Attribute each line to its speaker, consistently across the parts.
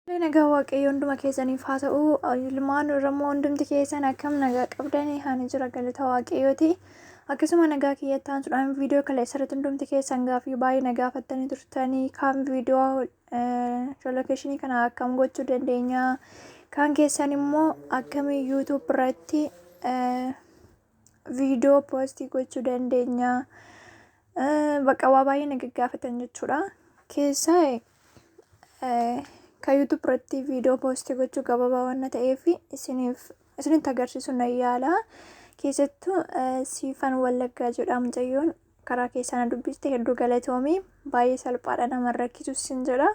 Speaker 1: Nagaa Waaqayyo hunduma keessaniif haa ta'u. Ilmaan Oromoo hundumti keessan akkam nagaa qabdanii? Ani jira, galata Waaqayyooti. Akkasuma nagaa kiyyatti aansuudhaan viidiyoo kaleessa irratti hundumti keessan gaaffii baay'ee na gaafattanii turtanii, kaan viidiyoo location kana akkam gochuu dandeenya, kaan keessan immoo akkamii YouTube irratti viidiyoo post gochuu dandeenya, bakka waa baay'ee na gaggaafatan jechuudha. Keessaa kan YouTube irratti viidiyoo post gochuu gabaabaa waan ta'eef isiniif isinitti agarsiisu nan yaala. Keessattuu Siifan Wallaggaa jedha mucayyoon karaa keessaa na dubbiste, hedduu galatoomii, baay'ee salphaadha, nama rakkisu sin jedha.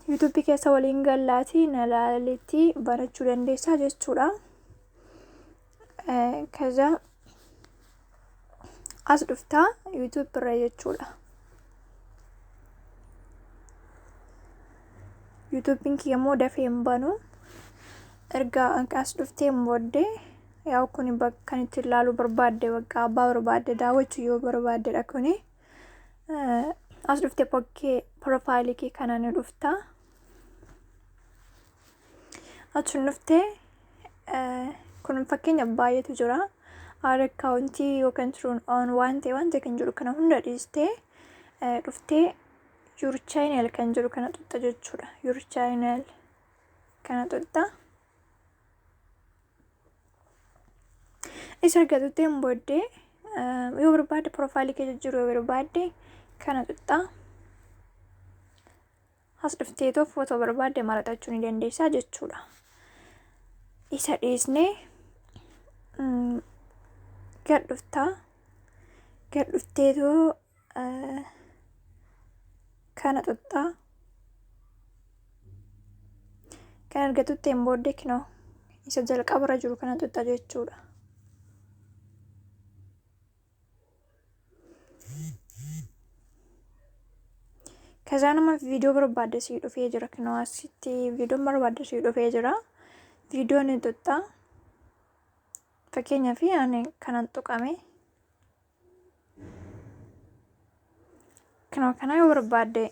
Speaker 1: YouTube keessa waliin gallaatii na laalitti banachuu dandeessaa jechuudha. ከዛ as dhuftaa YouTube irra jechuudha. YouTubein kiyya immoo dafee hin banu. Erga as dhufteen booddee, yaa'u kuni bakka kan itti ilaaluu barbaadde, bakka abbaa barbaadde daawwachuu yoo barbaaddedha kuni. As dhuftee bakkee profile kee kana ni dhufta. Achiin dhuftee kun fakkeenya baay'eetu jira. Add account yookaan turn on waan ta'e waan ta'e kan jedhu kana hunda dhiistee dhuftee your channel kan jedhu kana tuqxa jechuudha. Your channel kana tuqxa. Isa erga tuqxeen booddee, yoo barbaadde profile kee jijjiiruu yoo barbaadde kana tuqxa. As dhufteetoo footoo barbaadde maratachuu ni dandeessaa jechuudha. Isa dhiisnee gad dhuftaa. Gad dhufteetoo kana tuqxaa. Kan erga tuqxeen booddee, kinoo isa jalqabarra jiru kana tuqxa jechuudha. ከዛ nama viidiyoo barbaadde sii dhufee jira. Kinoo asitti viidiyoon barbaadde sii dhufee jira. Viidiyoo ni tuqxa. Fakkeenyaaf ani kanan tuqame. Kinoo kana yoo barbaadde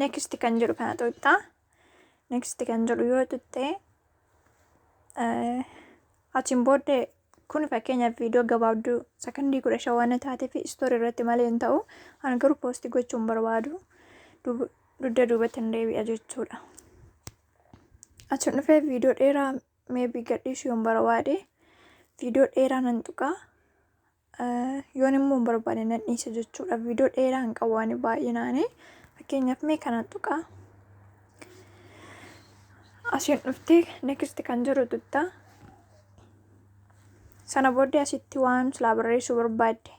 Speaker 1: next kan jedhu kana tuqxa. Next kan jedhu yoo tuqxe, achiin booddee kun fakkeenyaaf viidiyoo gabaabduu sakandii 15 waan taateef story irratti malee hin ta'u. Ani garuu post gochuu hin barbaadu. Dugda duubatti hin deebi'a jechuudha. Achiin dhufee viidiyoo dheeraa maybe gadhiisuu yoon barbaade viidiyoo dheeraa nan tuqa. Yoon immoo hin barbaade nan dhiisa jechuudha. Viidiyoo dheeraa hin qabu ani baay'inaani. Fakkeenyaaf mee kana tuqa. Asiin dhuftee next kan jedhu tuqxa. Sana booddee asitti waan silaa barreessuu barbaadde,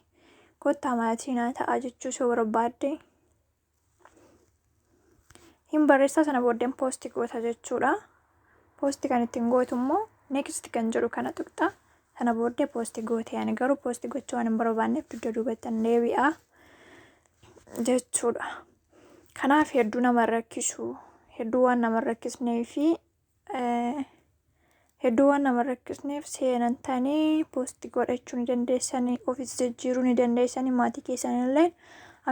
Speaker 1: kottaa maatii naa ta'a jechuu yoo barbaadde hin barreessaa, sana booddeen post goota jechuudha. Post kan ittiin gootu immoo next kan jedhu kana tuqxa. Sana booddee post goote. Ani garuu post gochuu waan hin barbaanneef dugda duubatti hin deebi'a jechuudha. Kanaaf hedduu nama rakkisu, hedduu waan nama rakkisnee fi hedduu waan nama rakkisneef seenantanii post godhachuu ni dandeessanii, ofis jijjiiruu ni dandeessanii, maatii keessanillee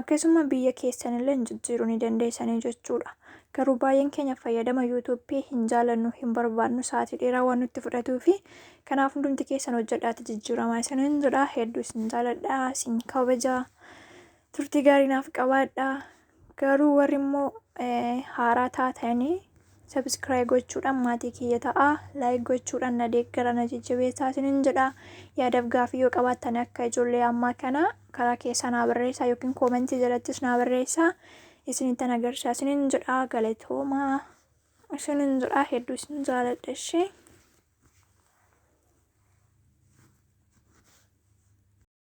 Speaker 1: akkasuma biyya keessanillee jijjiiruu ni dandeessanii jechuudha. Garuu baay'een keenya fayyadama YouTube hin jaalannu, hin barbaannu, sa'aatii dheeraa waan nutti fudhatuu fi kanaaf hundumti keessan hojjedhaati jijjiiramaa isiniin jedha. Hedduu isin jaaladha, isin kabaja, turtii gaarii naaf qabaadha. Garuu warri immoo haaraa taatanii subscribe gochuudhaan maatii kiyya ta'a, like gochuudhaan na deeggara, na jajjabeessaa isiniin jedha. Yaadaaf gaafii yoo qabaattan akka ijoollee ammaa kana karaa keessaa naa barreessaa yookiin comment jalattis naa barreessaa, isinittan agarsiisa isiniin jedha. Galatoomaa isiniin jedha, hedduu isin jaaladha ishee.